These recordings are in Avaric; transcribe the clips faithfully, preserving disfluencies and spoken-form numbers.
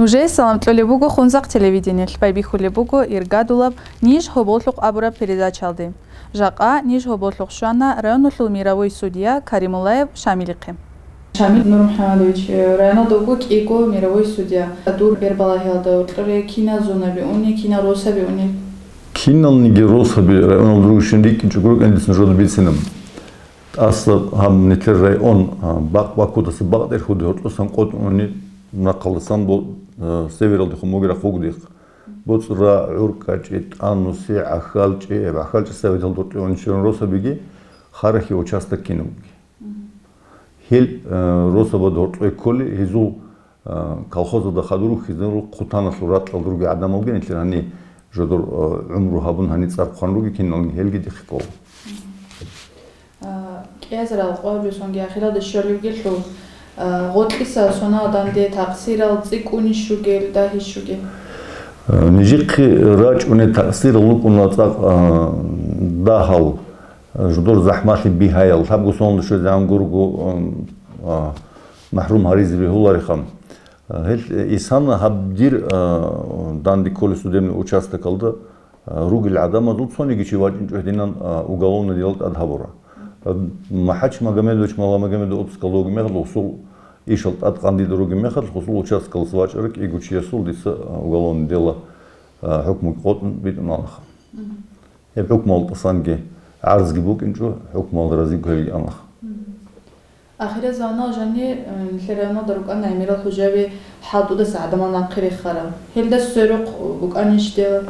Жей салам кьолеб буго Хунзахъ телевидениялъ, байбихьулеб буго иргадулаб «Ниж гьоболлъухъ» абураб передачалде. Жакъа ниж гьоболлъухъ щвана районалъул мировой судья Каримуллаев Шамилихъе. Шамил Нурмухьамадович, районалда вуго кӀиго мировой судья. Дур бербалагьиялда гьоркьоре кинал зонаби уни, кинал росаби уни? Киналниги росаби районалда ругищин рикӀкӀинчӀого рукӀин дица нужеда бицина. ТӀаса гьаб нилъер район, а, бакъ Бакудаса бакъдерхуде гьоркьосан къотӀуни, нахъалдасан бо-, а, севералдехун бугеб рахъ буго дихъ. БоцӀра, ГӀуркӀачӀи, ТӀануси, ГӀахьалчӀи, ГӀахьалчӀи савидал дуртӀи унчирун росабиги, харахьи участок кинабги. Гьел, а, росабада гьоркьое кколи, гьезул, а, колхозалда хадур рухьизарул хъутаналъул ракьалда ругел гӀадамалги нилъер гьани жодор, а, гӀумру гьабун гьани цӀар хъван ругел киналги гьелги дихъе ккола. А, кӀиазарал къварилъунги ахиралде щолевгелъул, а, гъоркьиса сонал данде такъсирал цӀикӀкӀунищ ругел, дагьищ ругел? А, нижехъе рачӀунел такъсирал рукӀуна цӀакъ, а, дагьал, а, жодор захӀмалъи бигьаял, лъабго соналда щвезегӀан гурого, а, а, махӀрум гьаризе бегьулареха. А, гьел, э, исана гьаб дир, а, данде кколеб судебный участокалда, а, ругел гӀадамазул цониги чи вачӀинчӀо гьединан, а, уголовный дело тӀад гьабура. А, МахӀач Магомедович Маламагомедов отпускалда вугеб мехалъ, гъосул ишал тӀад къандида ругеб мехалъ, гъосул участкалас вачӀарав кӀиго чиясул дица, а, уголовный дело, а, хӀукму къотӀун битӀун анаха. Гьеб хӀукмуялда тӀасанги гӀарзги букӀинчӀо, хӀукмуялда разиго гьелги анаха. Ахират заманалъ жаниб, э, нилъер районалда рукӀана гӀемерал хӀужаби хӀалтӀудаса гӀадамал нахъе рехарал. Гьелда сверухъ букӀанищ дила?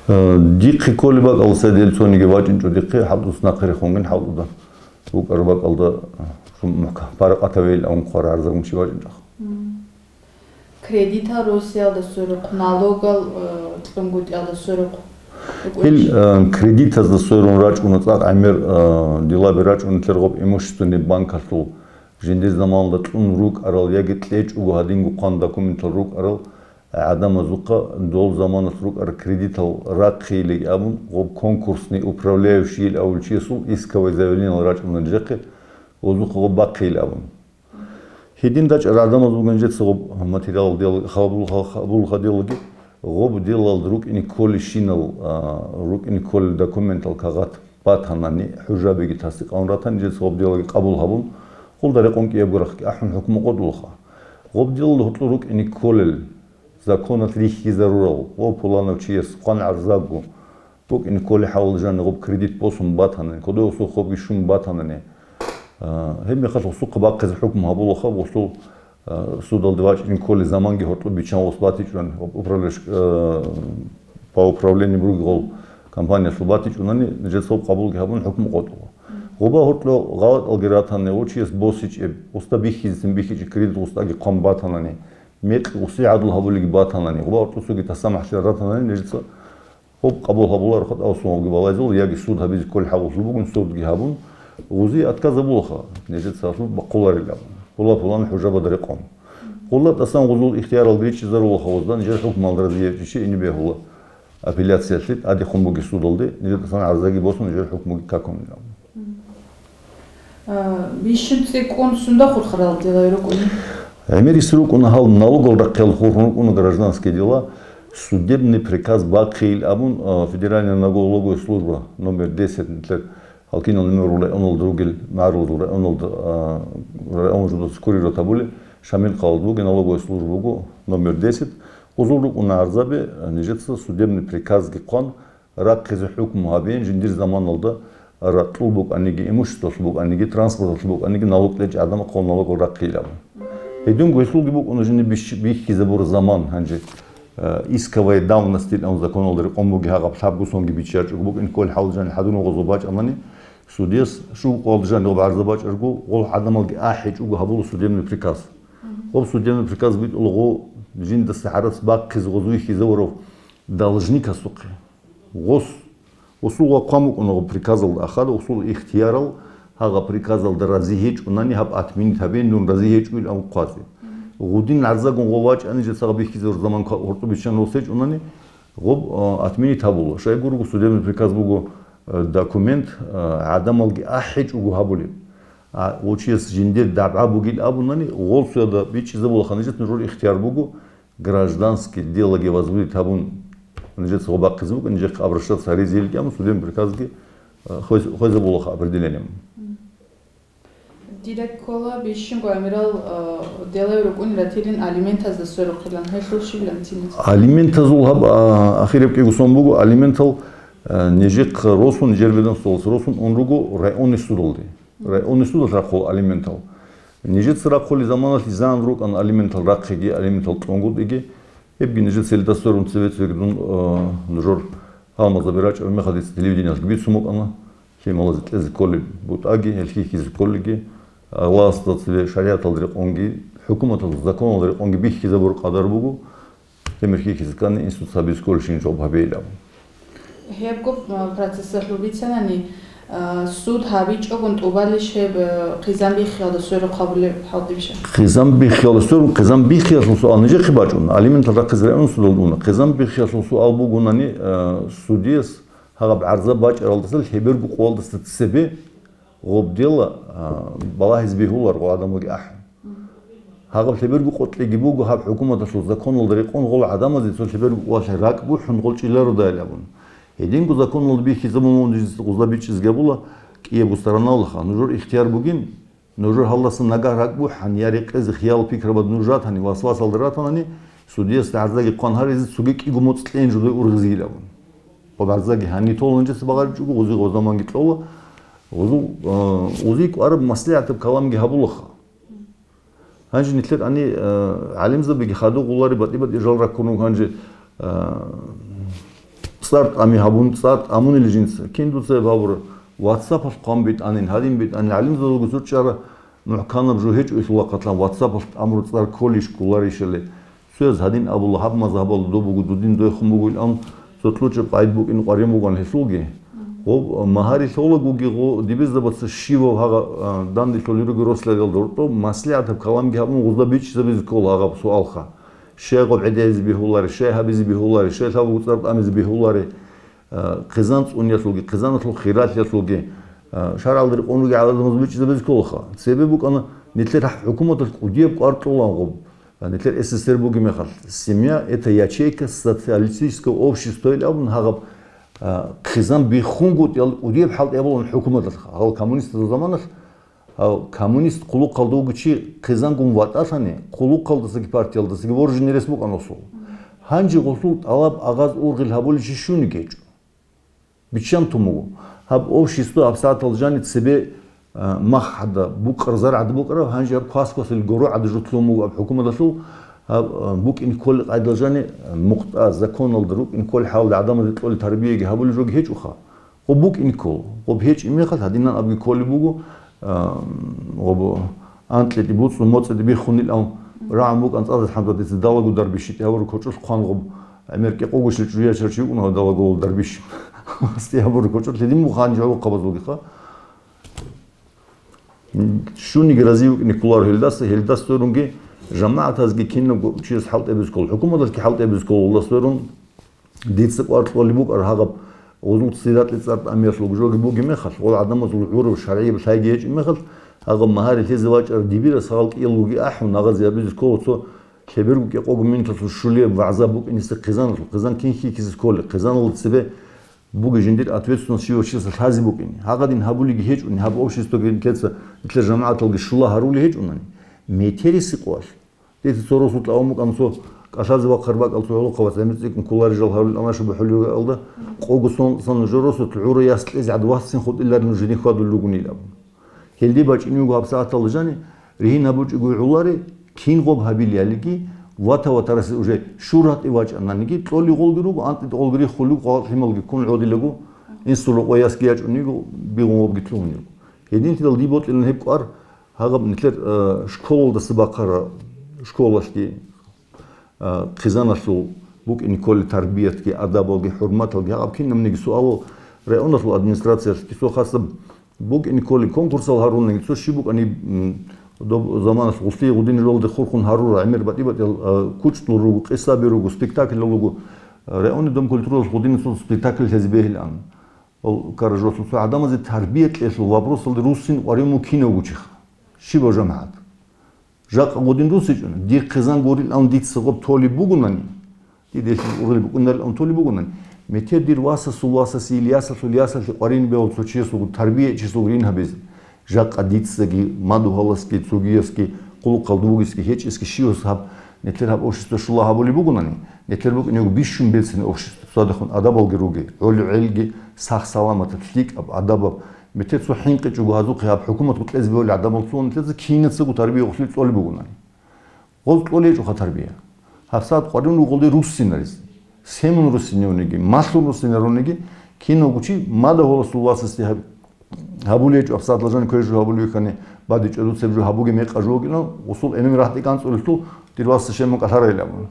Э, дихъе кколеб бакӀалдаса дел цониги вачӀинчӀо дихъе, хӀалтӀудаса нахъе рехунги хӀалтӀуда. БукӀараб бакӀалда, э, шум-, паракъатавейилан хъвараб гӀарзагун чи вачӀинчӀо. Мгм. Кредитал росиялда сверухъ, налогал, э, кьунгутӀиялда сверухъ. Гьел, э, кредитазда сверун рачӀуна цӀакъ гӀемер, э, делаби рачӀуна нилъер гъоб имущественный банкалъул жиндир заманалда кьун рукӀарал яги кьечӀого гьадинго хъван документал рукӀарал гӀадамазухъа дол заманалъ рукӀарал кредитал рахъейилан абун, гъоб конкурсный управляющийил авулчиясул исковый заявлениел рачӀуна нижехъе, гъозухъа гъоб бахъейилан абун. Гьедин дачӀарал гӀадамаз бугин нижеца гъоб материал дел-, хабул-, хабул-, хабулха делаги, гъоб делалда рукӀине кколебщинал, а, рукӀине кколел документал кагъат батанани, хӀужабиги тасдикъ гьабун ратани, нижеца гъоб делаги къабул гьабун, гъолда рекъон кӀиябго рахъги ахӀун хӀукму къотӀулаха. Гъоб делалда гьоркьор рукӀине кколел, законалъ рихьизарурал, о, пуланав чияс хъван гӀарзаго, букӀине кколеб хӀалалда жаниб гъоб кредит босун батанани, кодове гъосул хобги щун батанани, а, гьеб мехалъ гъосухъа бахъизе хӀукму гьабулаха, гъосул, а, судалде вачӀине кколеб заманги гьоркьоб биччан гъос батичӀони, управляющ-, а, по управлению бугеб гъол компаниялъул батичӀунани, нижеца гъоб къабулги гьабун хӀукму къотӀула. Гъоба гьоркьоб гъалатӀалги ратани, о, чияс босичӀеб, гъосда бихьизецин бихьичӀеб кредит гъосдаги хъван батанани, мекъи гъосие гӀадлу гьабулелги батанани, гъоба гьоркьосаги тасамахӀлъи ратанани, нижеца гъоб къабул гьабуларо, хатӀаб соналги балагьизул, яги суд гьабизе кколеб хӀалалъул бугин, судги гьабун, гъозие отказ гьабулаха, нижеца гьалъул бахъуларилан, пула-пулан хӀужабада рекъон. Гъолда тӀасан гъозул ихтияралги ричӀчӀизарулаха, гъозда нижер хӀукмуялда разияб чи ине бегьула апелляциялъе тӀадехун бугеб судалде, нижер тӀасан гӀарзаги босун, нижер хӀукмуги какун. А, бищун цӀикӀкӀун сунда хурхарал делал рукӀуна? ГӀемерис рукӀуна гьал налогал рахъиялда хурхун рукӀуна гражданские дела, судебный приказ бахъейилан абун, а, Федеральная налоговая служба номер десять, нилъер гьал кинал гӀемерал районалда ругел, магӀарулазул районалда, а, район жидеца курировать гьабулеб, Шамил къалаялда бугеб налоговая служба буго номер десять, гъозул рукӀуна гӀарзаби, а, нижеца судебный приказги хъван, рахъизе хӀукму гьабеян, жиндир заманалда ракьул букӀаниги, имуществолъул букӀаниги, транспорталъул букӀаниги налог кьечӀеб гӀадамахъа налогал рахъейилан абун. Гьединго гьелъулги букӀуна жиндир бищ-, бихьизабураб заман гьанже, э, исковая давность-ил абун законалда рекъон бугеб, гьагъаб лъабго сонги биччарчӀого букӀине кколеб хӀалалда жаниб хӀадурал гъозул бачӀанани, судияс щиб къоялда жаниб гъоб гӀарза бачӀарго, гъол гӀадамалги ахӀичӀого гьабула судебный приказ. Гъоб судебный приказ битӀула гъо жиндаса гьарац бахъизе гъоз вихьизавурав должникасухъе. Гъос, гъосул вахъун букӀуна гъоб приказалда ахада, гъосул ихтиярал гьагъа приказалда рази гьечӀунани гьаб отменить гьабе, дун рази гьечӀо ил абун хъвазе. Гъудин гӀарзагун гъо вачӀани, жеца гъаб бихьизавураб заман ка-, гьоркьоб биччан рос гьечӀунани, гъоб, а, отменить гьабула. Щайгурелъул судебный приказ буго, а, документ, а, гӀадамалги ахӀичӀого гьабулеб. А, гъо чияс жиндир дагӀба бугин абунани, гъол суялда бичӀчӀизабулаха нижеца, нужер ихтияр буго, Гражданский делаги возбудить гьабун, нижеца гъо бахъизе букӀин, нижехъе обращаться гьаризе йилкӀи абун, судебный приказги, э, хвез-, хвезабулаха определением. Диреккола бищунго гӀемерал, э, делави рукӀун ратилин алиментазда сверухъилан, гьелъул щибилан цинги? Алиментазул гьаб, а, ахираб кӀиго сон буго, алиментал, э, нижехъ росун, нижер ведомствоялъ росун ун руго районный судалде. Районный судалъ рахъула алиментал. Нижеца рахъулел заманалъ изан рукӀан алиментал рахъиги, алиментал кьунгутӀиги. Гьебги нижеца гьелдаса сверун цеве-цевеги дун, э, нужер гьалмагъзаби рачӀараб мехалъ дица телевидениялъги бицун букӀана. Лъималазе кьезе кколеб бутӀаги, гьелъ хьихьизе кколелги, Аллагьасда цеве шаригӀаталда рекъонги, хӀукуматалда, законалда рекъонги бихьизабураб къадар буго. Гьеб мехалъ хьихьизе ккани институт гьабизе кколелщин жаваб гьабейилан. Гьебго, а, процессалъул бицанани, а, суд гьабичӀогун тӀубалищ гьеб, а, хъизан биххиялда сверухъ гьабулеб хӀалтӀибищ? Хъизан биххиялда сверун, хъизан биххиялъул суал нижехъе бачӀун, алиментал рахъизе районный судалде уна. Хъизан биххиялъул суал бугонани, а, судияс гьагъаб гӀарза бачӀаралдаса лъеберго къоялдаса цебе гъоб дела, а, балагьизе бегьуларо гъо гӀадамалги ахӀун. Гьагъаб лъеберго къо кьеги буго гьаб хӀукуматалъул законалда рекъон гъол гӀадамазе цо лъеберго къоялъе ракӀ бухӀун гъол чӀилародайилан абун. Гьединго законалда бихьизабун вугони дица гъозда бичӀчӀизеги гьабула кӀиябго стороналдаха. Нужер ихтияр бугин, нужер гьалдаса нагагь ракӀ бухӀани я рекъезе хиял-пикрабазда нуж ратани, васвасалда ратанани, судиясда гӀарзаги хъван гьаризе цоги кӀиго моцӀ кьейин жидее ургъизейилан абун. Гъоб гӀарзаги гьанив тола нижеца багъаричӀого, гъози гъозда манги кьола. Гъозул, а, гъози кӀвараб маслигӀатаб каламги гьабулаха. Гьанже нилъер гьанир, а, гӀалимзабиги хадув гъолареб батӀи-батӀи жал раккун руго гьанже, а, цӀар тӀами гьабун, цӀар тӀамунел жинца. Кин дуца гьеб гьабура? WhatsApp-алъ хъван битӀанин, гьадин битӀанин, гӀалимзабазулго цо чӀара мухӀканаб жо гьечӀо гьелъул вахъалъан, WhatsApp-алъ тӀамураб цӀар кколищ кколарищали. Цояз гьадин абула, гьаб мазгьабалда доб буго, дудин дойхун бугоилан, цо кьучӀеб къайд букӀин къварин бугоан гьелъулги. Гъоб, а, магьари лъолагоги гъо дибирзабаца щивав гьагъа, а, данделъулел ругел росуларил дуртӀоб маслигӀатаб каламги гьабун гъозда бичӀчӀизабизе ккола гьагъаб суалха. Щай гъоб гӀедегӀизе бегьулари, щай гьабизе бегьулари, щай лъабго цӀар тӀамизе бегьулари, а, хъизан цӀуниялъулги, хъизаналъул хиралъиялъулги, а, шаргӀалда рекъон ругел гӀадамаз бичӀчӀизабизе кколаха. Цебе букӀана нилъер хӀукуматалъ кӀудияб кӀвар кьолан гъоб. Нилъер СССР бугеб мехалъ, семья — это ячейка социалистического общества илан абун гьагъаб, а, хъизан биххунгутӀиялда кӀудияб хӀалтӀи гьабулаан хӀукуматалъ. Гьал коммунистазул заманалъ, гьав коммунист хъулухъалда вугев чи хъизангун ватӀалъани, хъулухъалдасаги партиялдасаги воржине рес букӀана гъосул. Гьанже гъосул тӀалаб агъаз ургъел гьабулев чи щуниги гьечӀо. Биччан тун буго. Гьаб общество гьабсагӀатал жани цебе, а, мах гӀадаб букӀар, зар гӀадаб букӀараб, гьанже гьаб квас-квасил гуро гӀадаб жо лъун буго гьаб хӀукуматалъул, гьаб, а, букӀин кколел къайдал жани, а, мукътӀа, законалда рукӀин кколел хӀалалда гӀадамазде кьолел тарбияги гьабулел жоги гьечӀоха. Гъоб букӀин ккол. Гъоб гьечӀеб мехалъ гьадинан абги кколеб буго, а, гъоб анкьиде буцӀцӀун, моцӀиде биххунилан рагӀун букӀан цӀадаз хӀамзатица далаго дарбищи тӀагьабураб кочӀолъ хъван гъоб гӀемер кӀикъого щил чӀужу ячарав чи вукӀун гьав далаго дарбищ. ТӀагьабураб кочӀолъ гьедин буго гьанже гӀолохъабазулгиха. Щуниги рази вукӀине кколаро гьелдаса, гьелдаса сверунги жамагӀатазги кинабго чияс хӀалтӀи гьабизе ккол, хӀукуматалъги хӀалтӀи гьабизе ккол, гьелдаса сверун. Дица кӀвар кьолеб букӀар гьагъаб гъозул сиратӀи цӀар тӀамиялъул жоги бугеб мехалъ, гъол гӀадамазул гӀураб шаргӀияб лъайги гьечӀеб мехалъ, гьагъаб магьари лъезе вачӀарав дибирас гьал кӀиялгоги ахӀун, агъазе гьабизе ккола цо лъеберго кӀикъого минуталъул щулияб вагӀза букӀиниса хъизаналъул. Хъизан кин хьихьизе кколеб, хъизаналда цебе бугеб жиндир ответственность щивав чиясда лъазе букӀине. Гьагъадин гьабулеги гьечӀони, гьаб обществоги нилъеца, нилъер жамагӀаталги щула гьарулей гьечӀонани, метерисеб къоялъ. Дица цо росулъ тӀавун букӀана, цо кӀалъазе вахъараб бакӀал цо гӀолохъабаз гӀемер цӀикӀкӀун кколарел жал гьарулел амма шуба хӀулиялда, къого сон, сон жо росулъ гӀура яс кьезе гӀадвассин хутӀиларин жиник хьвадулел ругонилан абун. Гьелде бачӀине вуго гьабсагӀаталда жани, ригьин гьабучӀого гӀолари, кин гъоб гьабилиялиги, вата-ватарасе уже шур гьатӀи вачӀананиги, кьоли гъолги руго, анкьиде гъолги риххулел руго, къвалакь лъималги ккун гӀодилаго, инсул рокъой ясги ячӀун йиго, бигъун гъобги лъугьун йиго. Гьединлъидал дие бокьилан гьеб кӀвар, гьагъаб нилъер, э, школалдаса бахъараб, школалъги, э, хъизаналъул букӀине кколел тарбиятги, адабалги, хӀурматалги, гьагъаб кинабниги суалал районалъул администрациялъги, цо хасаб букӀине кколел конкурсал гьарунаги, цо щиб букӀани, м, доб заманалъ гъуслъи гъудин ролде хурхун гьарура, гӀемер батӀи-батӀиял, э, кучӀдул руго, къисаби руго, спектакльал руго, э, районный дом культуралъ гъудин цо спектакль лъезе бегьилан. Ол каражалъул цо гӀадамазе тарбия кьелъул вопросалде руссин къваригӀун вукӀинавго чиха. Щибав жамагӀат? Жакъа гъудин русичӀун, дир хъизан гурилан дица гъоб толеб бугунани, диде ургъел букӀунарилан толеб бугунани, метер дир васасул васасе или ясалъул ясалъе къварин бегьул цо чиясулго, тарбиячиясулго рин гьабизе. Жакъа дицаги, мадугьаласги, цогиясги, хъулухъалда вугесги, гьечӀесги щивас гьаб, нетер гьаб общество щула гьабулеб бугунани, нетер букӀинего бищун белцин общество, цадахун адабалги руге, гӀоло гӀелги сах-саламатаб, лъикӀаб, адабаб, метер цо хӀинкъичӀого гьазухъе гьаб хӀукумат гъутӀлез бегьули гӀадамал цо нетеца кинацаго тарбия гъуслъи цӀолеб бугунани. Гъоз кьолечӀоха тарбия. ГьабсагӀат къварин ругъулде руссинарез. Семун руссиневниги, малъун руссинаруниги, киналго чи мадагьуласул васасде гьаб-, гьабулечӀо, гьабсагӀат лажан квеш жо гьабулевихьани, бадичӀо дуцеб жо гьабуге мекъа жо вукӀина, гъусул эмен рагьтӀи кӀанцӀулелъул, дир васас шемун кӀалъарайилан.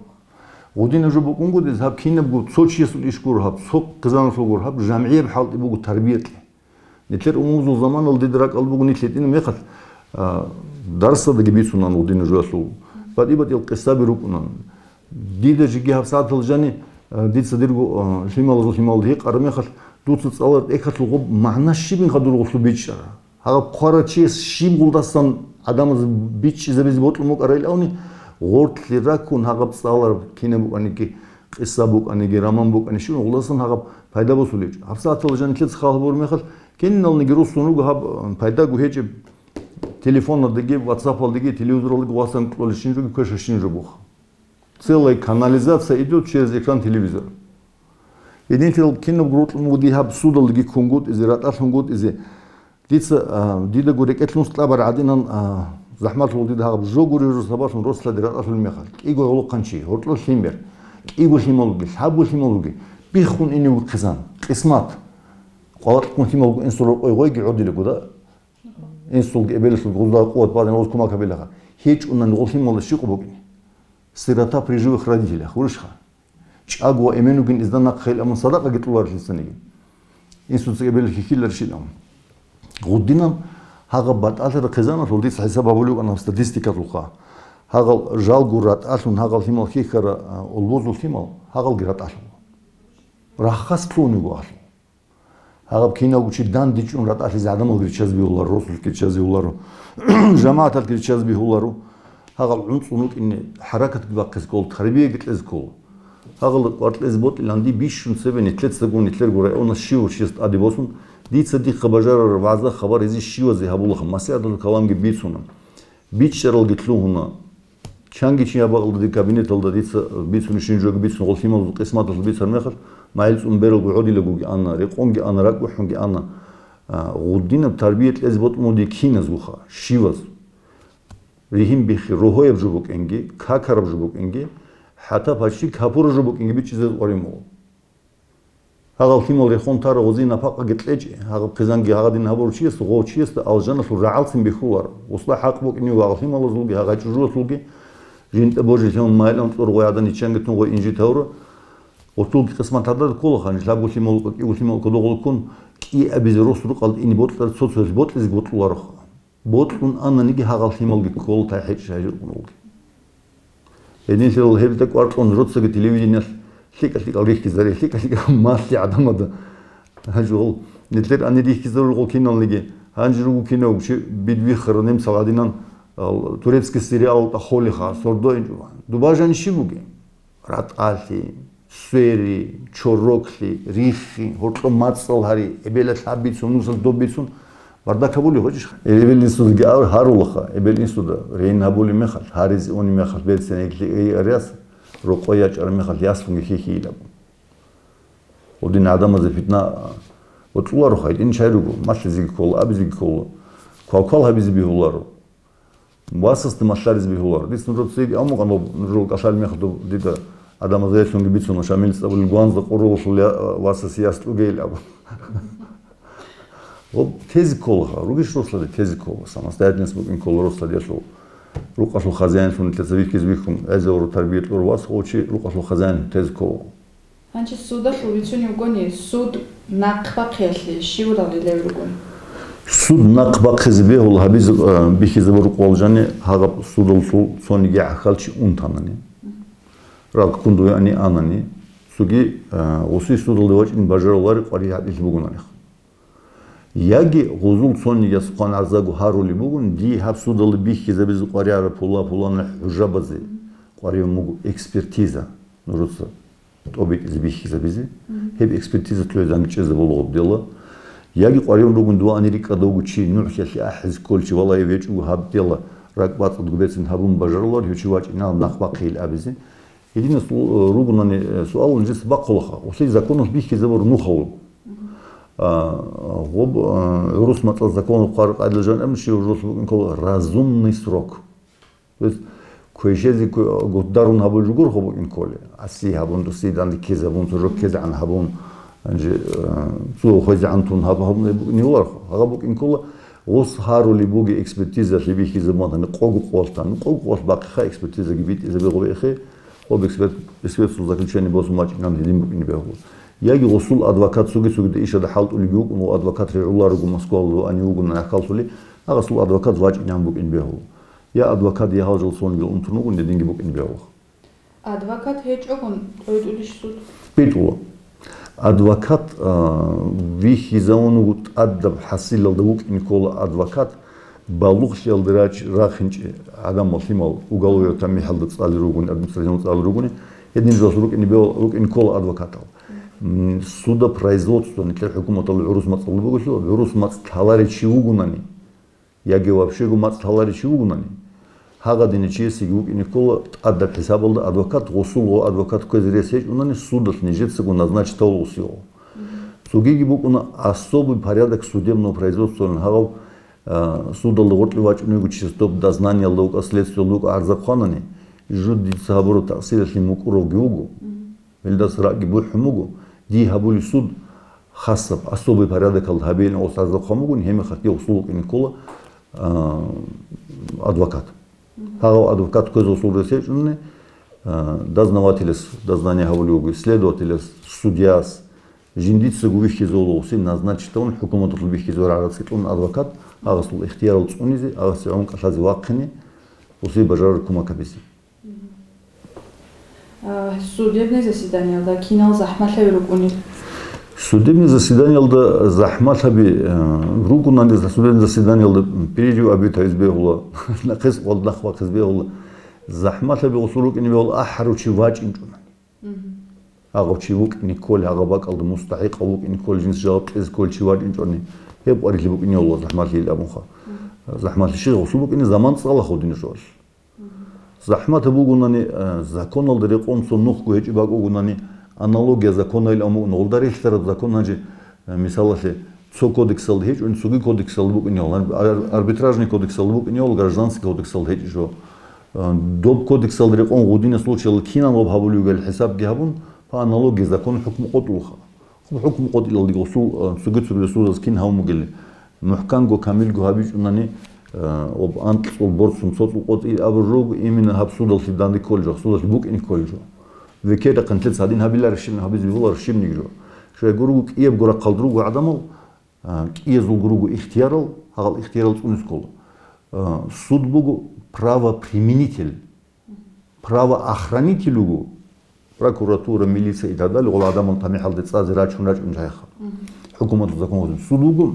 Гъудина жо букӀунго дез гьаб кинабго цо чиясул иш гуро гьаб, цо хъизаналъул гуро гьаб, жамгӀияб хӀалтӀи буго тарбиялъе. Нилъер умумузул заманалда дида ракӀалда буго нилъ гьитӀина мехалъ, а, дарсадаги бицунан гъудина жоялъул, батӀи-батӀиял къисаби рукӀунан. Дида жеги гьабсагӀатал жани, а, дица дирго, а, лъималазул лъималда гьикъараб мехалъ, дуца цӀалараб тӀехьалъул гъоб магӀна щибин хадур гъолъул бичӀчӀара. Гьаб хъварав чияс щиб гъулдасан гӀадамаз бичӀчӀизабизе бокьун букӀарайилавни, гъортлъи раккун гьаб цӀалараб кинаб букӀаниги, къиса букӀаниги, роман букӀани щиб гъулдасан гьаб пайда босулеб. ГьабсагӀатал жани нилъеца хал гьабураб мехалъ, киналниги руссун руго гьаб, пайдаго гьечӀеб, телефоназдаги, ватсапалдаги, телевизоралдаги васан кьолеб щинжоги квешаб щинжо буха. Целая канализация идет через экран телевизора. Гьединлъидал кинабго рокьун буго дие гьаб судалдаги ккунгутӀизе, ратӀалъунгутӀизе. Дица, а, дидаго рекӀелъун кьабар гӀадинан, а, захӀмалъул дида гьаб жо гуреб жо сабаблъун рос лади ратӀалъул мехалъ. КӀиго гӀолохъанчи, гьоркьор лъимер, кӀиго лъимал руги, лъабго лъимал руги, биххун инев хъизан, къисмат. Къвалакьун лъимал руго инсул рокъой гъойги гӀодилаго, да? Инсулги эбелалъулги гъузда къуват бадин гъоз кумак гьабилаха. ГьечӀунани гъол лъималда щикъу букӀине. Сирота при живых родителях, гурищха? ЧӀаго ва эмен вугин изда нахъе хел амун садакъаги кьуларелъ лъицаниги. Инсуца эбел хьихьилар щилан. Гъудинан гьагъаб батӀалъи рахъизаналъул дица хӀисаб гьабулев вукӀана статистикалъулха. Гьагъал жалго ратӀалъун гьагъал лъимал хьихьара, а, улбузул лъимал, гьагъалги ратӀалъула. Рахас кьун вуго гьалъул. Гьаб киналго чи дандечӀун ратӀалъизе гӀадамалги риччазе бегьуларо, росулъги риччазе бегьуларо, жамагӀаталъги риччазе бегьуларо. Гьагъал гӀунцӀун рукӀине хӀаракатги бахъизе ккола, тарбияги кьезе ккола. Гьагъал кӀвар кьезе бокьилан дие бищун цебе нилъецаго, нилъерго районас щив чияс тӀаде босун, дица дихъа бажарараб вагӀза-хабар гьезие щивазе гьабулаха, масигӀаталъул каламги бицуна. БичӀчӀаралги лъугьуна. Чанги чи гьаб бакӀалда дир кабинеталда дица бицунищин жоги бицун, гъол лъималазул къисматалъул бицар мехалъ, магӀил цӀун бералго гӀодилагоги ана, рекъонги ана, ракӀбухӀунги ана. А, гъудинаб тарбия кьезе бокьун буго дие киназгоха, щиваз. Ригьин биххи, рогьояб жо букӀинги, какараб жо букӀинги, хӀатта паччи капураб жо букӀинги бичӀчӀизе къварин буго. Гьагъаб лъимал рехун тара гъозие напакъаги кьечӀе, гьагъаб хъизанги гьагъадин гьабурав чиясда, гъов чиясда алжаналъул рагӀалцин бихьуларо. Усла хӀакъ букӀинев гьагъа лъималазулги, гьагъа чӀужуялъулги, жинтӀа божи лъимал майилан цӀур гъой гӀадан иччанги тун гъой инжит гьавура. Гъутулги къисмат гьадада кколаха, лъабго лъимал, кӀиго лъимал кодогъула ккун, кӀиабизе рос рукъалда ине бокьараб цо-цоялъ бокьизеги бокьулароха. Бокьун ананиги гьагъал лъималги ккола тайхӀечӀ гьайжуркъун вуги. Гьединлъидал гьеб дакӀваркьун жоцаги телевидениялъ лъикӀа-лъикӀал рихьизаре, лъикӀа-лъикӀал малъи гӀадамада. Гьанже гъол нилъер ани рихьизарулгъо киналниги, гьанже руго кинав чи бидвихара немцал гӀадинан, ал, турецкий сериал тӀахолеха, сордо инчӀо. Дуба жани щиб бугеб? РатӀалъи, свери, чороклъи, риххи, гьоркьоб мацӀал гьари, эбелалъ гьаб бицун, нусалъ доб бицун, бардак гьабулеб гьечӀищха? Эбел-инсудги ар-, гьарулаха, эбел-инсуда рейин гьабулеб мехалъ, гьаризе унеб мехалъ, берцинеги арияс, рокъой ячӀараб мехалъ, яслунги хьихьейилабун. Гъудин гӀадамазе питна боцӀулароха, гьитӀин чай руго, малъизеги ккола, абизеги ккола, квал-квал гьабизе бегьуларо. Васасда малъаризе бегьуларо. Дица нужер цеги амукъан, нужер кӀалъалел мехалъ доб дида гӀадамаз гӀелъунги бицуна, Шамил цӀабулел гванза къоролалъул я-, васасе яс кьугейил абун. Гъоб тезе кколаха, ругищ рослади тезе ккола, самостоятельность букӀин ккола росладиялъул. Рукъалъул хазяинлъун нилъеца вихьизе вихьун, гӀезавуру тарбия кьур вас гъов чи рукъалъул хазяинлъун тезе ккола. Гьанже судалъул бицунев вугони, суд нахъбахъиялъе щивалали лев ругони? Суд нахъбахъизе бегьул гьабизе, э, бихьизабурухъ валжани гьагъаб судаллъул цониги гӀахьалчи унтанани, рагъ ккун дуяни анани, цоги, э, гъуси судалде вачӀин бажарулари къваригӀат илъ бугонарех. Яги гъузул цонигияс хъван гӀарзаго гьарулеб бугун, дие гьаб судалда бихьизабизе къваригӀараб пула-пуланал хӀужабазе къваригӀун буго экспертиза, нужеца тӀобитӀизе бихьизабизе. Гьеб экспертиза лъугӀизанги чӀезабула гъаб дела. Яги къваригӀун ругун дова ани рикӀкӀадавго чи, нугӀлъиялъе ахӀизе кколев чи валай вечӀого гьаб дела, ракӀ бацӀцӀадго бецин гьабун бажарулар, гьев чи вачӀинегӀан нахъ бахъейил абизе. Гьединас лу-, ругунани, э, суал нижеца бахъулаха. Гъулъи законалъ бихьизабур нуха вуго. А, гъоб, а, гӀурус мацӀал законалъ хъвараб къайдал жаниб щиб жо букӀин ккола разумный срок. То есть, квешезе кве-, гутдарун гьабулеб жо гуро букӀин кколеб. Аси гьабун, досие данде ккезабун, цо жо ккезегӀан гьабун, гьанже, а, цо хвезегӀан тун гьаб-, гьабун букӀине гьоларха. Гьагъа букӀин ккола, гъос гьарулеб бугеб экспертизалъе бихьизабун, гьаниб къого къолтан. Къого къолъ бахъиха, экспертизаги битӀизабе гъобехе, гъоб эксперт, экспертул заключение босун вачӀинан гьедин букӀине бегьула. Яги гъосул адвокат цоги-цогида ишада хӀалтӀулеб букӀун ва адвокат регӀуларого Москвалда ва ани вугун нахъаллъули, гьагъасул адвокат вачӀинан букӀин бегьула. Я адвокат, я гьал жал цонги унтун вугун, гьединги букӀин бегьулаха. Адвокат гьечӀогун тӀойдулищ суд? БитӀула. Адвокат, а, вихьизавун вуго тӀадаб хӀасилалда вукӀин ккола адвокат, балугълъиялда рач-, рахинчӀеб гӀадамал лъимал уголовиятаб мехалда цӀали ругони, административно цӀали ругони, гьедин жо рукӀине бе-, рукӀин ккола адвокатал. М, судопроизводство, нилъер хӀукуматалда гӀурус мацӀалда бугелъул, гӀурус мацӀ лъаларев чи вугунани, яги вообще-го мацӀ лъаларев чи вугунани, гьагъадинав чиясеги вукӀине ккола тӀадаб хӀисабалда адвокат, гъосулго адвокат кквезе рес гьечӀунани, судалъ нижецаго назначить тавлугъусиго. Цогиги букӀуна особый порядок судебного производства, гьагъав, а, судалда гъоркье вачӀунего чияс доб дознаниялда вукӀа, следствиялда вукӀа гӀарза хъванани, жо дица гьабураб такъсиралъе мукӀуравги вуго. Гьелдаса ракӀги бухӀун буго, дие гьабулеб суд хасаб, особый порядокалда гьабейин гъос гӀарза хъван бугони, гьеб мехалъги гъосул вукӀине ккола, а, адвокат. Гьагъав адвокат кквезе гъосул рес гьечӀунани, а, дознавателяс дознание гьабулев вуго, следователяс, судьяс, жиндицаго вихьизавула гъосие назначить тавун, хӀукуматалъул бихьизавараб гӀарацги кьун адвокат, гьагъасул ихтиярал цӀунизе, гьагъасе гӀун кӀалъазе вахъине, гъосие бажарараб кумек гьабизе. А, судебный заседаниялда кинал захӀмалъаби рукӀунел? Судебный заседаниялда захӀмалъаби, а, рукӀунани, судебный заседаниялда перерыв абитайз бегьула, нахъес къвал нахъ бахъиз бегьула, захӀмалъаби гъосул рукӀине бегьула ахӀарав чи вачӀинчӀунани. Агъав чи вукӀине кколи, агъа бакӀалда мустахӀикъав вукӀине кколи, жинца жаваб кьезе кколи чи вачӀинчӀони, гьеб къварилъи букӀине бегьула захӀмалъи ил абунха. ЗахӀмалъи щи гъосул букӀине заман цӀалаха гьудине жоялъ. ЗахӀмат бугунани, э, законалда рекъон цо нухго гьечӀеб бакӀ бугунани, аналогия законайилан бугун, гъолда релълъараб закон гьанже, э, мисалалъе, цо кодексалда гьечӀун, цоги кодексалда букӀинегӀан, ар-, арбитражный кодексалда букӀинегӀан, гражданский кодексалда гьечӀищ жо. Э, доб кодексалда рекъон гъудина случаялда кинан гъоб гьабулев вугел хӀисабги гьабун, по аналогии закон хӀукму къотӀулха. ХӀукму къотӀилалдеги гъосул, э, цоги-цоги ресурсаз кин гьавун бугели, мухӀканго, камилго гьабичӀунани, э, об анкьцӀул борцун цоцӀул къотӀи абур руго, именно гьаб судаллъи данде кколел жо, судаллъи букӀине кколел жо. Векерда хъинлъица гьадин гьабилар щиб-, гьабизе бегьулар щибниги жо. Щай гурого кӀиябго рахъалда руго гӀадамал, а, кӀиязулго руго ихтиярал, гьагъал ихтиярал цӀунез ккола. А, суд буго правоприменитель. Правоохранитель вуго, прокуратура, милиция и так далее, гъол гӀадамал тамихӀалде цӀазе рачун рачӀун жайха. ХӀукуматул закон гъозин суд вуго,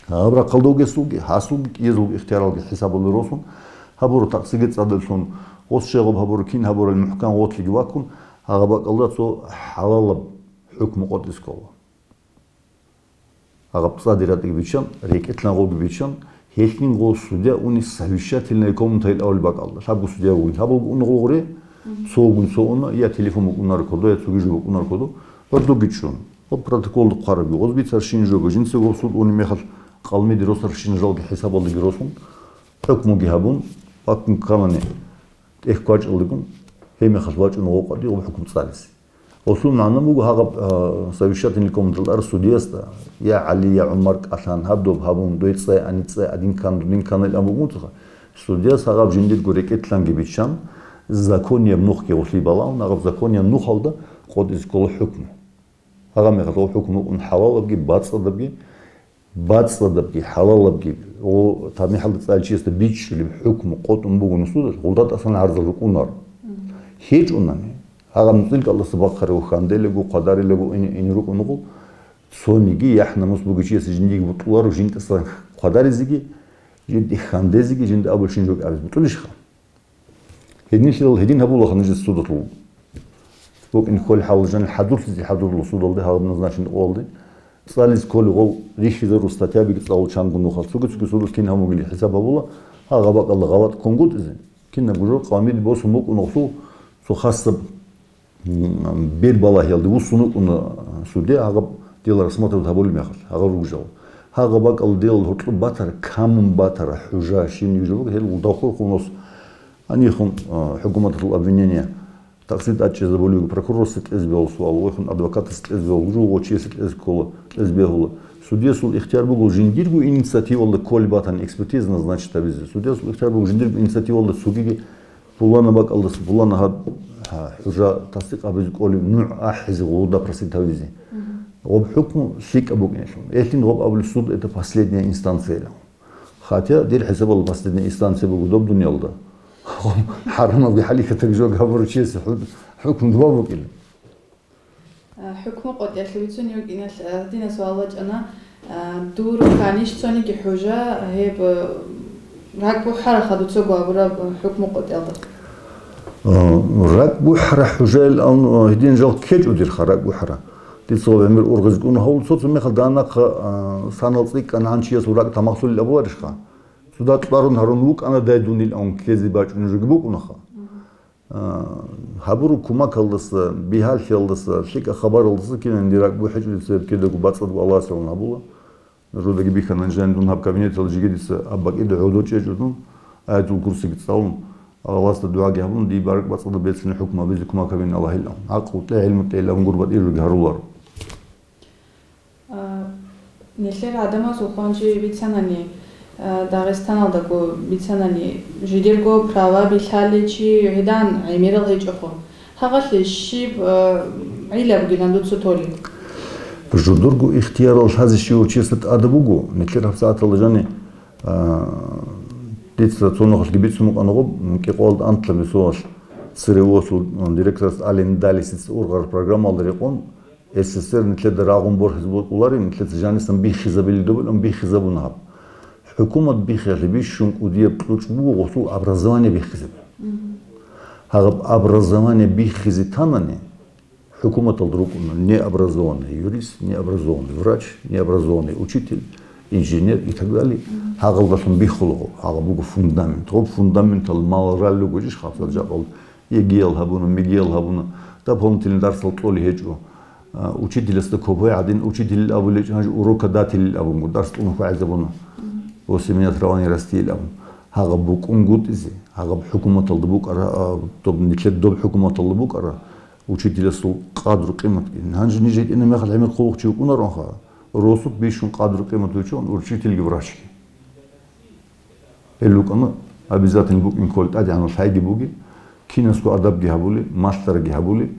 гьаб рахъалда вугесулги, гьасулги, кӀиязулги ихтияралги хӀисабалда росун, гьабуру такъсиги цӀадалъун, гъос щегъуб гьабуру, кин гьабурал мухӀкан гъотлъиги ваккун, гьагъаб бакӀалда цо хӀалалаб хӀукму къотӀиз ккола. Гьаб цӀади ратӀаги биччан, рекӀелъан гъоги биччан, гьелъин гъо судья уни совещательная комната ил авал бакӀалда. Лъабго судья вугин, гьаб вугун гъо гъуре, цо вугун цо уна, я телефон букӀунар кодо, я цоги жо букӀунар кодо, ва дуги чӀун. Ва протоколда хъвараби, гъоз бицарщин жого, жинцего суд уни мехалъ къалмиди росарщин жалги хӀисабалдеги росун, хӀукмуги гьабун, баккун кканани, тӀехь квачӀалдигун, гьеб мехалъ вачӀун гъо къватӀи гъоб хӀукму цӀализе. Гъосул магӀна буго гьагъаб, а, совещательный комнаталда ар судиясда, я ГӀали, я ГӀумар кӀалъан, гьаб доб гьабун, дой цӀай, ани цӀай, адин ккан, дудин кканал ан бугун цоха. Судияс гьагъаб жиндирго рекӀелъанги биччан, законияб нухги гъолъи балагьун, гьагъаб законияб нухалда къотӀизе ккола хӀукму. Гьагъа мехалъ гъо хӀукму букӀун хӀалалабги, бацӀцӀадабги, бацӀцӀадабги, хӀалалабги, гъо тамихӀалда цӀаличиясда бичӀчӀулеб хӀукму къотӀун бугун судалъ, гъолда тӀасан гӀарзал рукӀунар. ГьечӀунани, гьагъа нуцӀил кӀалдаса бахъарав хьанделего, хъвадарилаго ин, ин рукӀун гъо, Цониги яхӀ-намус бугев чиясе жиндиги бутӀуларо жинтӀасан хъвадаризеги, жинди хьандезеги, жинда абулщин жо абизе бутӀулищха? Гьединлъидал гьедин гьабулаха нижеца судалъул. БукӀин кколеб хӀалалда жаниб хӀадурлъизе хӀадурла судалде, гьаб назначенный къоялде. ЦӀализе кколеб гъов рихьизарул статьябиги цӀалул чанго нухалъ. Цоги-цоги судалъ кин гьабун бугилан хӀисаб гьабула, гьагъа бакӀалда гъалатӀ ккунгутӀизе. Кинабго жо къавмиде босун букӀун гъосул цо хасаб, м, бербалагьиялде вуссун вукӀуна суде, гьагъаб дело рассматривать гьабулеб мехалъ, гьагъаб ругел жал. Гьагъа бакӀалда дело гьоркьоб батара, камун батара, хӀужа, щибниги жо буго, гьел гъудахъурхъун нус. Гьанихун, а, хӀукуматалъул обвинение такъсир тӀадчӀезабулев, прокурорасда кьезе бегьула суал, вехун адвокатасда кьезе бегьула, жугьучиясда кьезе ккола, кьезе бегьула. Судиясул ихтияр буго жиндирго инициативалда кколеб батани экспертиза назначить гьабизе. Судиясул ихтияр буго жиндирго инициативалда цогиги пулана бакӀалдаса пулана гьаб, гьа, хӀужа тасдикъ гьабизе кколеб нугӀ ахӀизе гъуда просить гьабизе. Гъоб хӀукму лъикӀаб букӀинелъул. Гьелъин гъоб абулеб суд это последняя инстанция. Хотя дир хӀисабалда последняя инстанция буго доб дуниялда. ХӀарамабги хӀалихьатабги жо гьабурав чиясе хӀу-, хӀукму дуба букӀин. А, хӀукму къотӀиялъе вицунев вукӀиналъ, а, гьадинаб суал бачӀана, а, дур канищ цониги хӀужа гьеб, а, ракӀ бухӀараха дуцаго абураб, а, хӀукму къотӀиялда? А, ракӀ бухӀара хӀужайилан, а, гьедин жал ккечӀо дирха ракӀ бухӀара. Дица гьаб гӀемер ургъизе кӀуна гьавул цо-цо мехалда нахъа, а, санал цӀикӀкӀан гьанчиясул ракӀ тамахлъулел абуларищха? Цо дакь барун гьарун вукӀана дайдунилан ккезе бачӀунеб жоги букӀунаха. А, гьабураб кумакалдаса, бигьалъиялдаса, лъикӀаб хабаралдаса кинанги ракӀ бухӀичӀо дица гьеб кидаго бацӀцӀадго Аллагьасе гӀоло гьабула. Нужедаги бихьана, жаниб дун гьаб кабинеталда жеги дица гьаб бакӀида гӀодов чӀечӀо дун, Аятул Курсиги цӀалун, Аллагьасда дугӀаги гьабун, дие баракь бацӀцӀадаб берцинаб хӀукму гьабизе кумак гьабин Аллагьилан. ГӀакълу тӀе, гӀилму тӀе, лагъун гурбатӀи жоги гьаруларо. А, нилъер гӀадамазул хъван чи бицанани, а, Дагъистаналдаго бицанани, жидерго права билъали чи гӀидан гӀемерал гьечӀохъо. Гьагъалъе щиб, а, гӀилла бугилан дуца толеб? Жодорго ихтиярал лъазе щивав чиясда тӀада буго, нилъер гьабсагӀаталда жани, а, дица цо нухалъги бицун букӀана гъоб, м, кӀикъоялда анлъабилеб соналъ ЦРУ-сул, м, директорас Ален Далисица ургъараб программалда рекъон, СССР нилъеда рагъун борхӀизе бокьуларин, нилъеца жанисан биххизабилеб добилан биххизабуна гьаб. ХӀукумат биххиялъе бищун кӀудияб кьучӀ буго гъосул образование биххизабилан. Гьаб образование биххизе танани, хӀукуматалда рукӀуна необразованный юрист, необразованный врач, необразованный учитель, инженер и так далее. Гьагъалдалъун биххулаго, гьагъаб буго фундамент. Гъоб фундаментал малрал руго жиш хабсал жакъал. ЕГЭял гьабуна, МЕГЭял гьабуна, дополнительный дарсал кьолей гьечӀо. А, учителасда копай гӀадин учителил абулей гьечӀо, гьанже урокодателил абунго, дарс кьун хьвагӀизабуна. После меня трава не растеял абун. Гьагъаб букӀунгутӀизе, гьагъаб хӀукуматалда букӀара, а, доб нилъер доб хӀукуматалда букӀара, учителасул къадру-къиматги. Гьанже ниж гьитӀинаб мехалъ гӀемер хъулухъчи вукӀунаронха, росулъ бищун къадру-къимат вичун учительги врачги. Гьел рукӀана, обязательно букӀин кколи тӀадегӀанав лъайги буги, кинасго адабги гьабули, малъарги гьабули,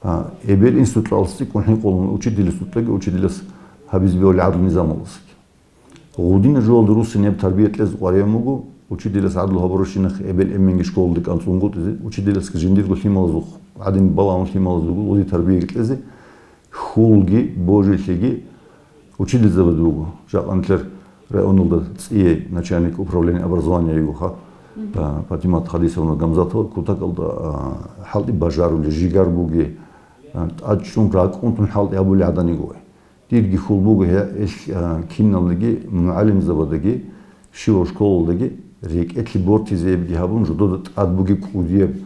а, эбел-инсукьалас цӀикӀкӀун хӀинкъулун учителас вукьаги, учителас гьабизе бегьули гӀадлу низамалдасаги. Гъудина жоялда руссинаб тарбия кьезе къваригӀун буго, учителас гӀадлу гьабуращинахъе эбел-эменги школалде кӀанцӀунгутӀизе, учителасги жиндирго лъималазухъ гӀадин балагьун лъималазухъ гъуди тарбия кьезе, хьулги, божилъиги учительзабазда буго. Жакъа нилъер районалда цӀие начальник управления образования йигоха, а, Патимат Хадисовна Гамзатова, кутакалда, а, хӀалтӀи бажарули, жигар буги, а, тӀадчӀун ракӀунтун хӀалтӀи гьабули гӀадан йигой. Дирги хьул буго гье-, ил, а, киналдаги, мугӀалимзабадаги, щивав школалдаги рекӀелъе бортизеебги гьабун, жодода тӀад бугеб кӀудияб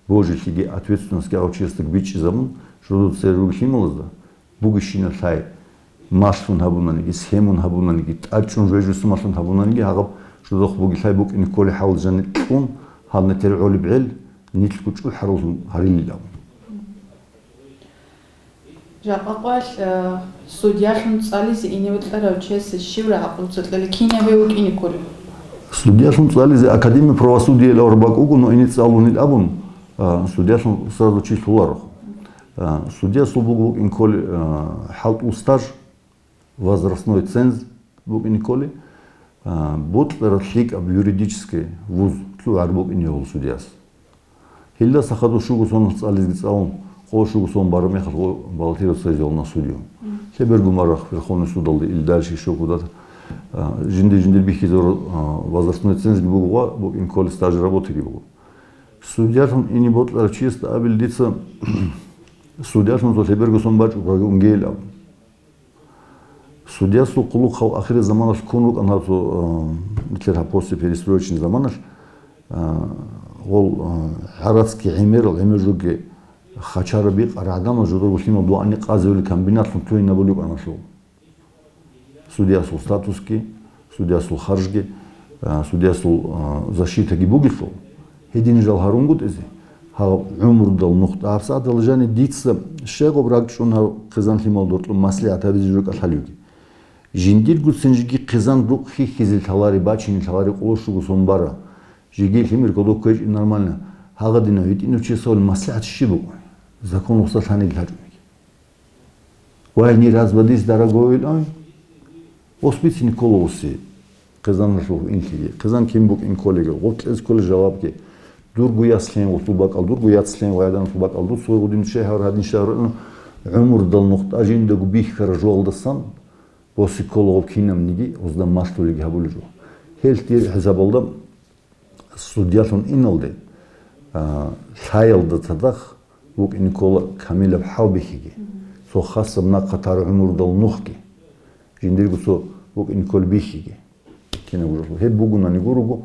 божилъиги ответственностьги гьав чиясдаги бичӀчӀизабун, жодода цере ругел лъималазда бугищинаб лъай малъун гьабунаниги, схемун гьабунаниги, тӀадчӀун жвежусамалъун гьабунаниги, гьагъаб жодохъ бугеб лъай букӀине кколей хӀал жаниб кьун, гьалнатер гӀолеб гӀел, нилъго чӀухӀараллъун гьарилилан. Жакъа къоялъ, э, судьялъун цӀализе ине вукьарав чиясе щибра гӀакълуца кьела кинаб гьев вукӀине кколев? Судьялъун цӀализе Академия правосудия авараг бакӀ вуго, но ине цӀалунил абун, а, судьялъун сразу чи лъуларо. А, судьясул буго букӀин кколи, а, хӀалтӀул стаж, возрастной ценз букӀин кколи, а, бокьараб лъикӀаб юридический вуз лъугӀар букӀин гьев судьяс. Гьелдаса хадур щуго соналъ цӀализеги цӀалун, къо щуго сон бараб мехалъ гъо баллотироваться гьезегӀан на судью. Лъеберго марах Верховный судалде или дальше ещё куда-то, а, жинди-жиндир бихьизавра, а, возрастной цензги буго ва букӀин кколеб стаж работаги буго. Судьялъун ине бокьарав чиясда абил дица, судьялъун цо лъеберго сон бачӀун ккаги унгейилан. Судьясул хъулухъал ахирзаманалъ ккун рукӀана цо, а, нилъер гьаб после перестроечный заманалъ, а, гъол, а, гӀарацги гӀемерал, гӀемер жоги хачара бикъарал гӀадамал жударго лъимал дугӀани къазавили комбинатлъун тугьинабулеб букӀаналъул. Судьясул статусги, судьясул харжги, а, судьясул, а, защитаги бугелъул, гьедин жал гьарунгутӀизе, гьаб гӀумрудал нухда гьабсагӀатал жани дица щайгъуб ракӀчӀун гьав хъизан лъимал доркьун маслигӀат гьабизе жо кӀалъалевги. Жиндиргоцин жеги хъизан рукъ хьихьизе лъалари, бачине лъалари къоло щуго сон бара. Жеги лъимер кодоб кквечӀеб нормально. Гьагъадинав гьитӀинав чиясул маслигӀат щиб буго? Закон гъосда лъаниги лъачӀониги. Вай, не разводись, дорогой, ил ай. Ос бицин ккола осе. Хъизаналъул инлъиги. Хъизан кин букӀин кколеги. Гъоб кьез кколел жавабги. Дурго яс лъен гъосул бакӀал, дурго яц лъен гъайданалъул бакӀал, дуц гъой гъудин шагьар, гьадин шагьар, гӀумрудал нухда жиндаго бихьараб жоялдасан босе ккола гъоб кинабниги, гъозда малъулеги гьабулеб жо. Гьел дир хӀисабалда судьялъун иналде, а, лъаялда цадахъ букӀине ккола камилаб хӀалбихьиги, цо хасаб нахъа тарав гӀумрудал нухги, жиндирго цо букӀине ккола бихьиги. Кинаб гурелъул гьеб бугунани гурого,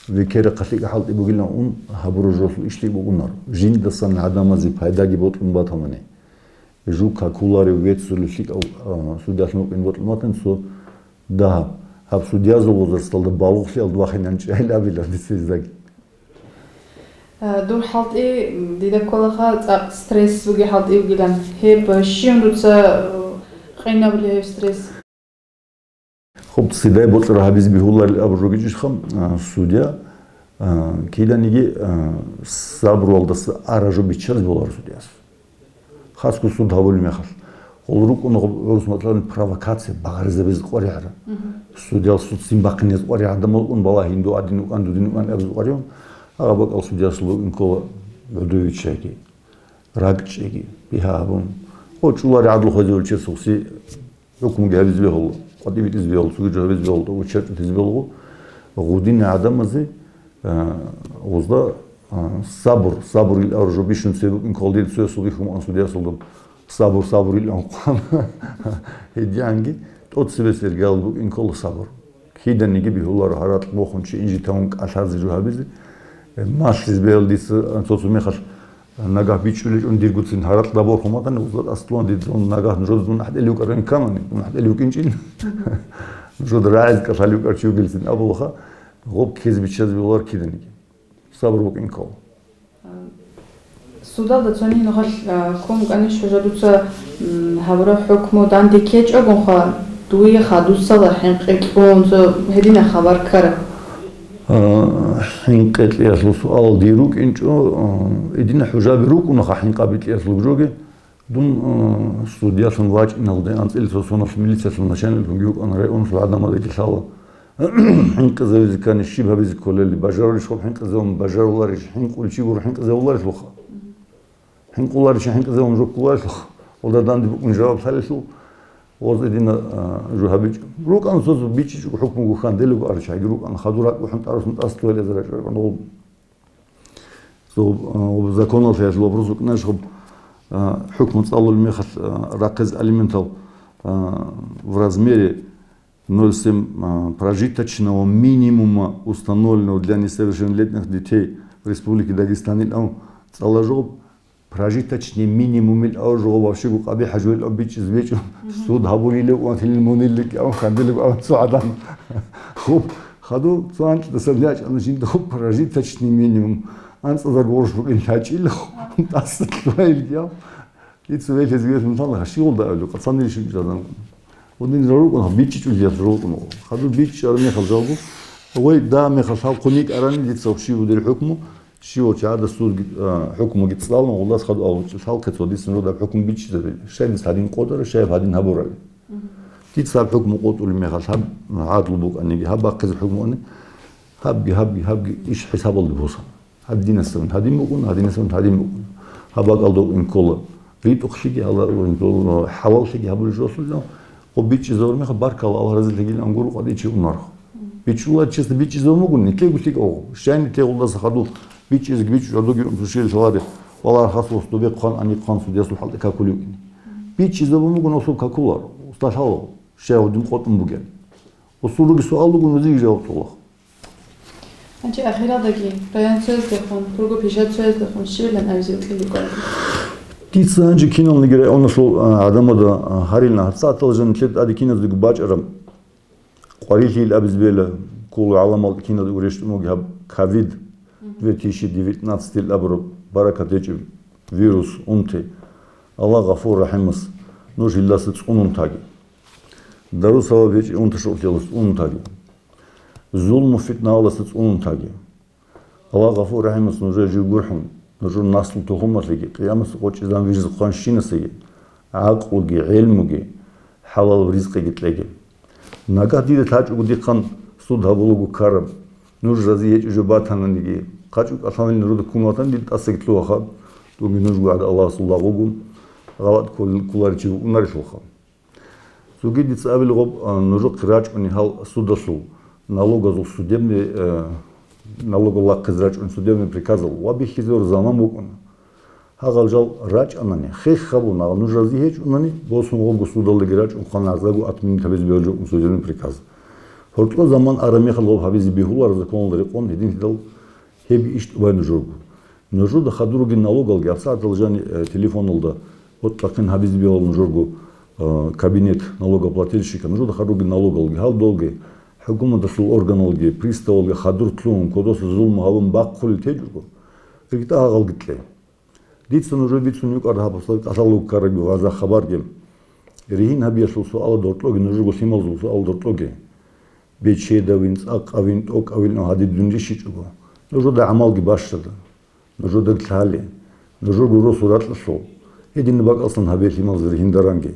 векерахъалъи хӀалтӀи бугилан ун гьабураб жолъул ишлъи букӀунаро. Жиндасан гӀадамазе пайдаги бокьун батанани. Жуг какуларев веццулев лъикӀав, а, судьялъун вукӀин бокьун батани, цо дагьаб. Гьаб судьязул возрасталда балугълъиялда вахинан чӀайилабилан дица гьездаги. А, дур хӀалтӀи, м, дида кколаха цӀакъ стресс буги хӀалтӀи бугилан. Гьеб щиб дуца, э, къинабулеб гьеб стресс? Хоб, цедай бокьараб гьабизе бегьуларел абураб жо гьечӀищха, а, судья, а, киданиги, а, сабруялдаса араб жо биччазе бегьуларо судьяс. Хасго суд гьабулеб мехалъ. Гъол рукӀуна гъоб гӀурус матӀалъан провокация багъаризабизе къваригӀараб. Мгм. Судьял суд ццин бахъинезе къваригӀараб гӀадамал ун балагьин, дун гьадин вукӀан, дудин вукӀан абизе къваригӀун, гьагъаб бакӀал судьясул букӀин ккола гӀодовичайги, ракӀчӀейги, бигьа гьабун. О, чӀулари гӀадлу хвезевал чесухъси ХӀукмуги гьабизе бегьула, къватӀибитӀизе бегьула, цоги жо гьабизе бегьула, тӀокӀав чарчӀутизе бегьула, гъудинал гӀадамазе, а, гъозда, а, сабур, сабур ил авр жо бищун цебе букӀин ккола, дир цоясул бихьун букӀан судьясулда, сабур, сабур ил анхъван. Гьединги тӀоцебесеб иргаялда букӀин ккола сабур. Киданиги бегьуларо гьаракь бохун чи инжитавун кӀалъазе жо гьабизе, э, малъизе бегьула дица, а, цо-цо мехалъ Нагагь бичӀчӀулел чӀун диргоцин гьаракьда борхун батани, узлат аслуан дидун нагагь нужеда дун ахӀдели вукӀарин камани, дун ахӀдели вукӀинчӀин. Нужеда рагӀизе кӀалъали вукӀар чи вугилцин абулаха, гъоб ккезе биччазе бегьулар киданиги. Сабур букӀин ккола. Судалда цони нухалъ, а, ккун вукӀанищ хӀужа дуца, м, гьабураб хӀукму данде ккечӀогонха, дуе хадусала хӀинкъи кьун, цо гьедина хабар ккара? А, хӀинкъи кьиялъул суал дир рукӀинчӀо, а, гьедина хӀужаби рукӀунаха хӀинкъаби кьиялъул жоги. Дун, а, судьялъун вачӀиналде анцӀила цо соналъ милициялъул начальникунги вукӀана, районалъул гӀадамал икилъала. ХӀинкъизавизе ккани щиб гьабизе кколели, бажарулищ хоб хӀинкъизавун, бажаруларищ, хӀинкъулев чи гуро хӀинкъизавуларелъулха. ХӀинкъуларичи хӀинкъизавун жо кколарелъул, гъолда данде букӀун жаваб лъалелъул, гъоз гьедина, а, жо гьабичӀо. РукӀана цо-цо бичӀчӀичӀого хӀукму гухан, делего арчаги рукӀана, хадур ракӀ бухӀун тӀарасун тӀаса тугьал язарачӀаркӀана гъоб. Цо, а, гъоб законалъе гьелъул вопрос вукӀинач гъоб, а, хӀукму цӀалулеб мехалъ, а, рахъизе алиментал, а, в размере ноль семь, а, прожиточного минимума, установленного для несовершеннолетних детей в Республике Дагестанил ав цӀалажо, прожиточный минимумил ав жо вообще гукъаби хӀажуел ав бичӀчӀизе бечӀо, суд гьабулилев ва филмунилли кӀав хадилев ав цо гӀадан. Хуб, хаду цо анкьдасан ячӀана жинда хуб прожиточный минимум. АнцӀазар горш букӀин лъачӀил, тӀаса лъугьайилги ав. Дица велъезги вехун лъала, щивалда абилев, пацанил щиб жадан. Гьудин рорукъун, бичӀчӀичӀул яс рорукъун. Хаду бичӀчӀараб мехалъ жалго, гъой да мехалъ гьал хъуникӀарани дица щив дир хӀукму, щивав чагӀада судги, а, хӀукмуги цӀалун, гъулас хаду авучӀи лъалхъе цо дицин родаб хӀукму бичӀчӀизаби. Щай дица гьадин къотӀара, щай гьадин гьабураби. Дица гьаб хӀукму къотӀулеб мехалъ гьаб гӀадлу букӀаниги, гьаб бахъизе хӀукму ани, гьабги, гьабги, гьабги иш хӀисабалде босана. Гьадинасдавун гьадин букӀун, гьадинасдавун гьадин букӀун. Гьаб бакӀалда вукӀин ккола РитӀухълъиги гьала, хӀалаллъиги гьабулеб жо асулилан, гъо бичӀчӀизабураб мехалъ, баркалла, Аллагь разилъагилан гуро къватӀичи унарха. БичӀчӀула чиясда бичӀчӀизабун буго, нилъеего лъикӀав гъо. Щай нилъеего гъолдаса хадуб бичӀчӀизеги бичӀчӀу, жодоги ун сушил лъаларе, валлагь, архасул ус дубе хъван, ани хъван, судиясул хӀалтӀи какулев вукӀине. БичӀчӀизабун буго носул какулар, усталъала, щай гъодин къотӀун бугел. Усул руги суал буго, нузиги жаваб цолах. Гьанже ахиралдаги, район цояздехун, руго пишат цояздехун щибилан абизе укьиликӀун. Дица гьанже киналниги районалъул, а, гӀадамазда, а, гьарилан гьабсагӀаталда жаниб нилъеда тӀаде киназдаго бачӀараб къварилъи абизе бегьила, ккола гӀаламалда киназдаго рещтӀун бугеб гьаб ковид две тысячи девятнадцать абураб баракат гьечӀеб вирус, унти. Аллагь Гъафур РахӀимас нуж гьелдаса цӀунун таги. Дару сабаб гьечӀеб унташукълъиялдаса цӀунун таги. Зулму-фитнаялдаса цӀунун таги. Аллагь Гъафур РахӀимас нужее жив гурхӀун, нужер наслу-тухумалъеги, къиямасеб къо чӀезан вижизе хъванщинасеги гӀакълуги, гӀелмуги, хӀалалаб ризкъиги кьеги. Нагагь дида лъачӀого дихъан суд гьабулаго ккараб, нуж рази гьечӀеб жо батананиги, хъачӀукӀалъанани нужеда ккун ватани, дида тӀасаги лъугьаха, дуги нужго гӀадаб Аллагьасул лагъугун гъалатӀ ккол-, кколаричи вукӀунарелъулха. Цоги дица абилеб гъоб, а, нужехъе рачӀунел гьал судалъул, налогазул судебный, э, налогал рахъизе рачӀунел судебный приказал ва бихьизавураб заман букӀуна. Гьагъал жал рачӀанани, хех гьабуна, нуж рази гьечӀунани, босун гъобго судалдаги рачӀун хъван гӀазаго отменить гьабизе бегьулеб жо букӀун судебный приказ. Гьоркьоб заман араб мехалъ гъоб гьабизе бегьуларо законалда рекъон, гьединлъидал гьеб иш тӀубай нужерго. Нужеда хадур ругел налогалги, гьабсагӀаталда жаниб, э, телефоналда гьоркьохъин гьабизе бегьула нужерго, э, кабинет налогоплательщика, нужеда хадур ругел налогалги, гьалдолги, хӀукуматалъул органалги, приставалги хадур лъугьун, кодоса зулму гьабун бахъулел течӀого, рикӀкӀад гьагъалги кье. Дица нужее бицун йикӀар гьаб кӀалъалев ккарабги вагӀза-хабарги. Ригьин гьабиялъул суалалда гьоркьоги, нужерго лъималазул суалалда гьоркьоги. Бечедавин, цӀакъавин, тӀокӀавин гьадин дун рищичӀого, нужеда гӀамалги бащада, нужеда лъале, нужерго росу ракьалъул, гьединаб бакӀалдасан гьабе лъималазе ригьин даранги.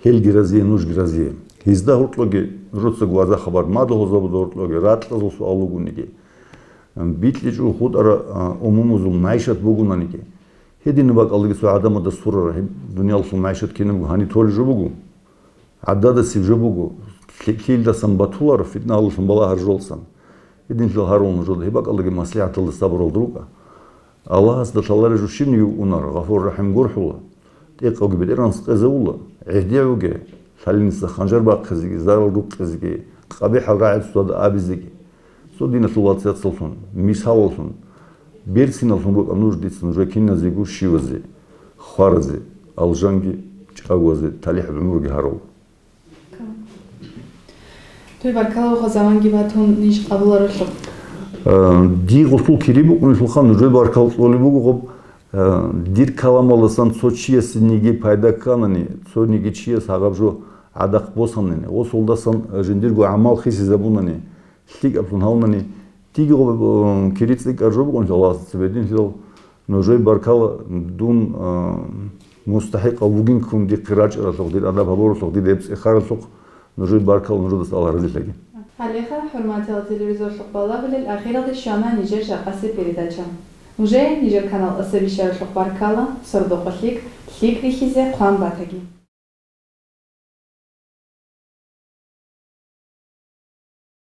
Гьелги разие, нужги разие. Гьезда гьоркьоги нужецаго вагӀза-хабар мадугьалзабуда гьоркьоги, ракьазул суал бугониги, бикьичӀого хутӀараб, а, умумузул майшат бугонаниги, гьединаб бакӀалдаги цо гӀадамазда сурараб гьеб дуниялалъул майшат кинабго гьаниб толеб жо буго. ГӀададасеб жо буго, лъикӀлъиялдасан батуларо, фитналъун балагьараб жолдасан. Гьединлъидал гьарун нужеда гьеб бакӀалдаги маслихӀаталда сабуралда рукӀа. Аллагьасда лъалареб жо щибниги вукӀунаро, Гъафур РахӀим гурхӀула, тӀекъавги БетӀергьанас къезавула, гӀедегӀуге, лъалениса ханжар бахъизеги, зарал рукъизеги, къабихӀал рагӀи цоцазда абизеги. Цо диналъул васияцаллъун, мисалаллъун, берциналлъун рукӀа нуж дица нужее киназего щивазе, хваразе, алжанги чӀагоязе талихӀ гӀумруги гьарун. Дуе баркала, ваха, заманги батун ниж къабуларулъухъ. Э, дие гъосул кири букӀунелъулха нужее баркал цӀолеб буго гъоб, э, дир каламалдасан цо чиясениги пайда кканани, цониги чияс гьагъаб жо гӀадахъ босанани, гъосулдасан жиндирго гӀамал хисизабунани, лъикӀаблъун гьавнани, диги гъоб, э, кири цӀикӀкӀар жо букӀунелъул Аллагьасда цебе гьединлъидал нужее баркала, дун, э, мустахӀикъав вугин ккун дихъе рачӀаралъухъ, дир адаб гьабуралъухъ, дида гьеб цӀехаралъухъ, нужее баркала, нужедаса Аллагь разилъаги. Гьалеха, хӀурматиял телевизорлъухъ балагьулел, ахиралде щвана нижер жакъасеб передача. Нужее нижер канал ТӀаса бищаралъухъ баркала, сордо-къо лъикӀ, лъикӀ рихьизе хъван батаги.